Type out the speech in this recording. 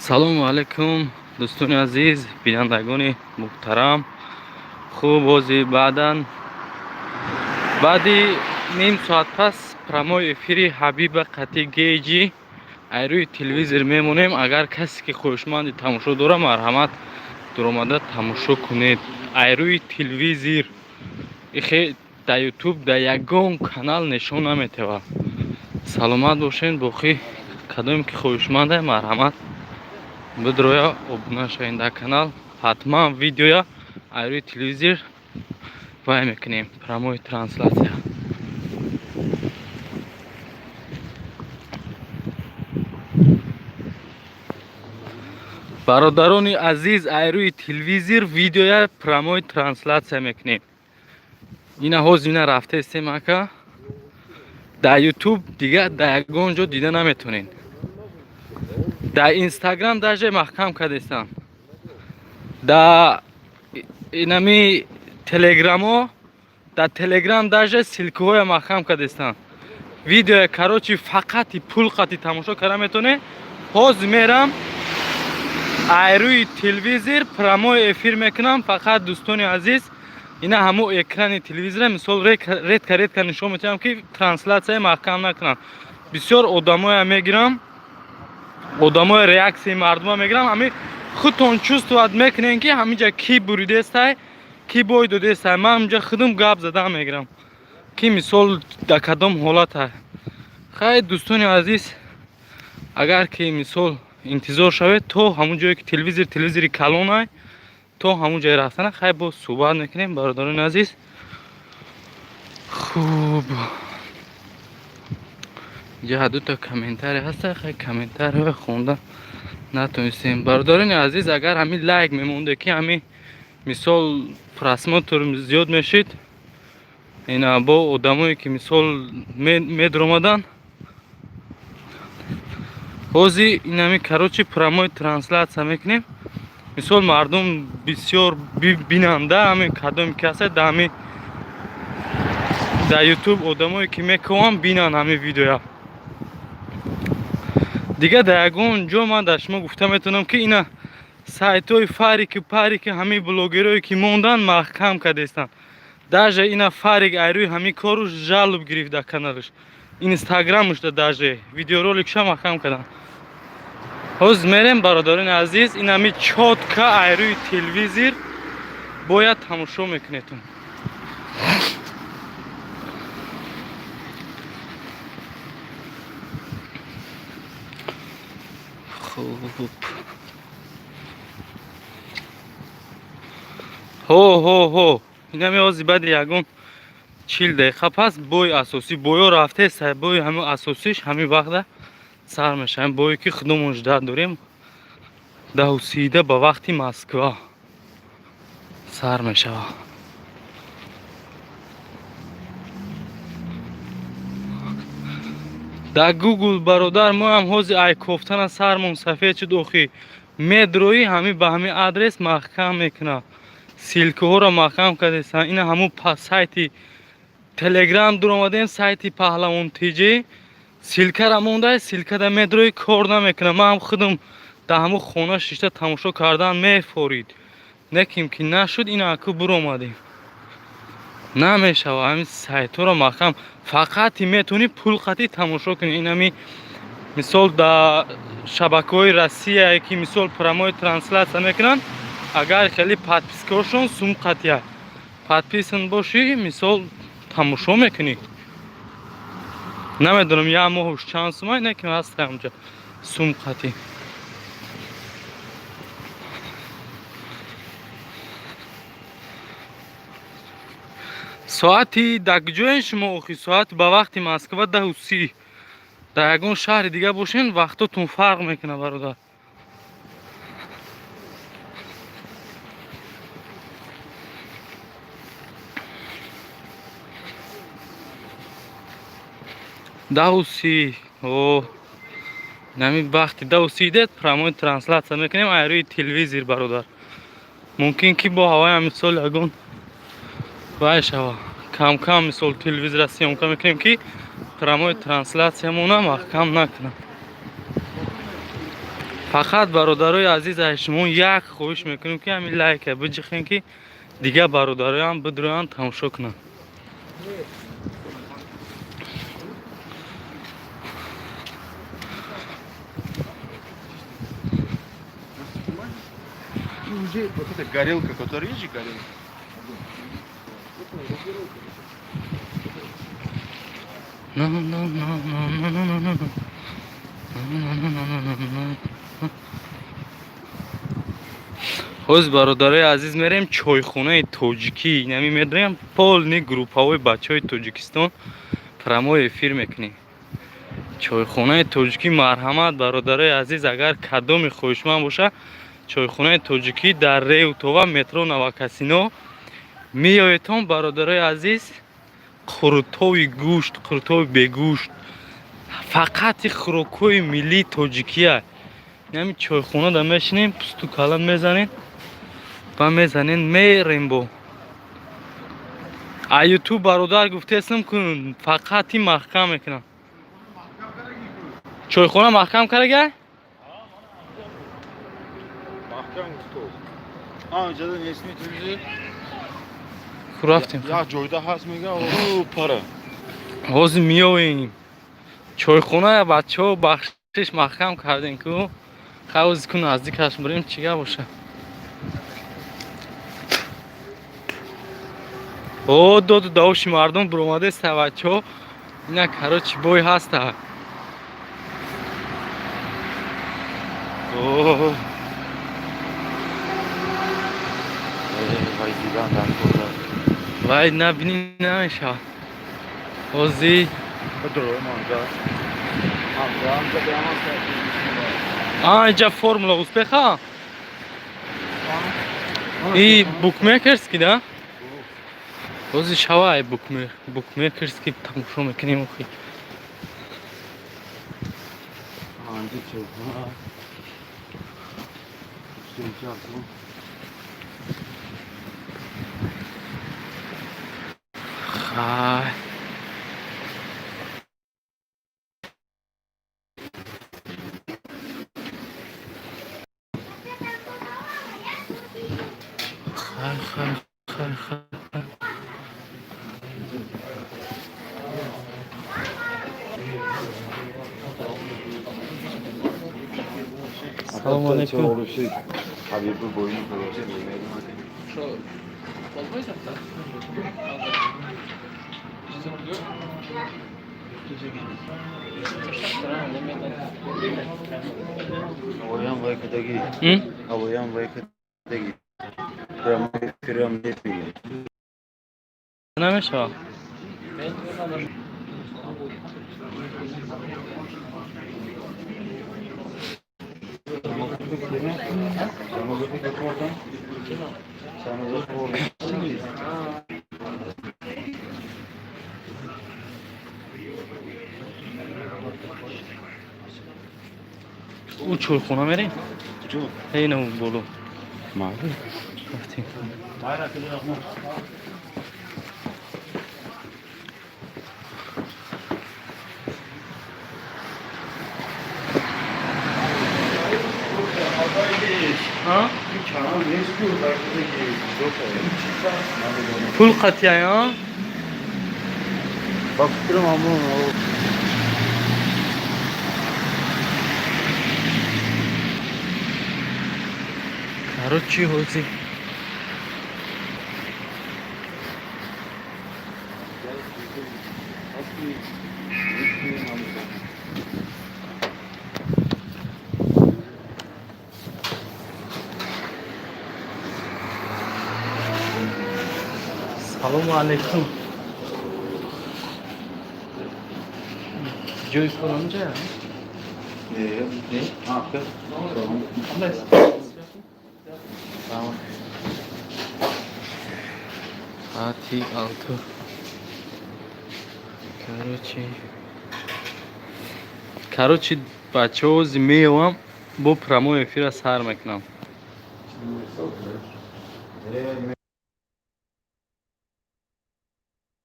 Салому алайкум, дӯстони азиз, бинандагони муҳтарам. Хуб, бози баъдан баъди ним соат пас прямой эфири Ҳабиба қати Геҷи ай рӯи телевизор мемонем. Агар касе ки хоҳишманди тамошо дора, марҳамат, дуромада тамошо кунед. Ай рӯи телевизор ихе да Ютуб, да ягон канал нишон наметавад. Саломат бошед. Боқӣ кадоме ки хоҳишманда, марҳамат, бидроя, обуна шавед дар канал. Ҳатман видеоя ай рӯи телевизор вай мекунем, прямой трансляция. Бародарони азиз, ай рӯи телевизор видеоя прямой трансляция мекунем. Ина ҳозир ина рафтаистем, ака. Дар Ютуб, дига дар ягон ҷо дида наметонед. Дар Инстаграм даже маҳкам кардестам, да инами Телеграмо, дар Телеграм даже ссылкаҳоя маҳкам кардестам. Видеоя, короче, фақати пул қати тамошо карда метонед. Ҳозир мерам, ай рӯи телевизор прямой эфир мекунам. Фақат, дӯстони азиз, ина ҳамо экрани телевизора, мисол, редко редко нишон метиҳам, ки трансляция маҳкам накунам. Бисёр одамоя мегирам, одамои реаксияи мардума мегирам. Ҳами худтон чувствовать мекунем, ки ҳаминҷа ки буридестай, ки бой додестай. Ман ҳаминҷа худам гап задан мегирам, ки мисол дар кадом ҳолата. Хай, дӯстони азиз, агар ки мисол интизор шавед то ҳамун ҷое ки телевизор, телевизори калонай, то ҳамун ҷое рафтана, хай, боз суҳбат мекунем, бародарони азиз. Хуб, ҷа дута комментарий ҳаста. Хай, комментарийҳои хонда натонистем. Бародарони азиз, агар ҳамин лайк мемонде, ки ҳамин мисол просмотр зиёд мешид, ина бо одамое ки мисол медромадан. Ҳозир инами, короче, прямой трансляция мекунем. Мисол, мардум бисёр бинанда, ҳамин кадоме ки ҳаста, да ҳамин дар Ютуб одамое ки мекунанд, бинанд ҳамин видеоя. Дига дар ягон ҷо ман дар шумо гуфта метавонам, ки ина сайтҳои фарики парики, ҳамин блогерое ки монданд, маҳкам кардестанд. Даже ина Фарик ай рӯи ҳамин кору жалоб гирифт дар каналаш, Инстаграмушда, даже видеороликша маҳкам карданд. Ҳозир мерем, бародарони азиз, ин ҳами чётко ай рӯи телевизор бояд тамошо мекунедтон. Хуб, ҳо ҳо ҳо, инами ҳозир баъди ягон 40 дақиқа пас бои асосӣ, боё рафтест. Бои ҳамин асосиш ҳамин вақта сар мешавем. Бое ки худомон ждать дорем, 10:30 ба вақти Москва сар мешавад. Дар Гугл, бародар, моам ҳозир ай кофтана сармон сафед шуд. Охи медроӣ, ҳамин ба ҳамин адрес маҳкам мекунад, ссылкаҳоро маҳкам кардесан. Ина ҳамун сайти Телеграм дуромадем, сайти Паҳлавон ТЖ, ссылкара монда, ссылкада медроӣ, кор намекунад. Ман худам дар ҳамун хона шишта тамошо кардан мефорид, неким ки нашуд. Ина аку буромадем, намешава. Ҳамин сайтҳоро маҳкам, фақат метавонӣ пул қатӣ тамошо кунӣ. Инами мисол дар шабакаҳои Россия, ки мисол прямой трансляция мекунанд, агар хеле подпискаҳошон сум қатия подписан бошӣ, мисол, тамошо мекунӣ. Намедонам, як моҳуш чанд сумай, не ки ҳаст ҳамҷа сум қатӣ. Соати дар куҷоен шумо охи? Соат ба вақти Москва 10:30. Дар ягон шаҳри дига бошен, вақтотон фарқ мекунад, бародар. 10:30. О, нами вақти 10:30 дед прямой трансляция мекунем ай рӯи телевизор, бародар. Мумкин ки бо ҳавои мисол ягон вай шава, кам-кам мисол телевизора съёмка мекунем, ки прямой трансляциямона маҳкам накунам. Фақат, бародарои азиз, аз шумо як хоҳиш мекунем, ки ҳамин лайка биҷихем, ки дигар бародароям бидроянд, тамошо кунанд. Уже вот эта горелка, которая, видишь, горелка. Ну, ну, ну, ну, ну, ну, ну, ну. Ну, ну, ну, ну, ну, ну. Ҳоз, бародарои азиз, мерем чойхонаи тоҷикӣ. Инами медроем, полный группаҳои бачаҳои Тоҷикистон прямой эфир мекунем. Чойхонаи тоҷикӣ, марҳамат, бародарои азиз, агар кадоми хоҳишманд боша, чойхонаи тоҷикӣ дар Реутова, метро Новокасино меоедтон, бародарои азиз. Қурутови гӯшт, қурутови бегӯшт, фақати хӯрокҳои миллии тоҷикия. Инами чойхонада мешинем, пусту кала мезанем ва мезанем, мерем. Бо а Ютуб, бародар, гуфтесам кун, фақат ин маҳкам мекунам. Чойхона маҳкам карага. Маҳкам гуфтоз. Анҷада несми телевизор. Ку рафтем? Як ҷойда ҳаст, мега, о пара. Ҳозир меоем чойхона. Бачаҳо, бахшиш, маҳкам кардем ку. Ҳавзи ку, наздикаш бирем, чӣ гап боша. О, доду давши мардум биромадеста, бачаҳо. Ина, короче, бой ҳаста. О. Вай, дидан дар кора. Вай, набинӣ намешавад ҳозир. Дроем анҷа. Анҷа, анҷа бираман. А, инҷа формула успеха и букмекерский да. Ҳозир шавай букмекерский тамошо мекунем охи. Анҷа чойхона. Чойхона. Хай. Хай, хай, хай, хай. Салому алейкум. Habibi boyunu kadar. Що, плазмойся, так? Ҳавоям вайкадаги. М? Ҳавоям вайкадаги. Прямой эфирам нест, мега. Намешавад. Ӯ чойхона мерем? Ҳейна, боло рафтем. А? Пул қатия? Ба фикрам, ҳамон. Короче, ҳозир салому алейкум. Ҷои кор онҷа? Не, Не? А, Салом. Саати 6. Короче, бачаҳо, ҳозир меёвам, бо прямой эфира сар мекунам. Не.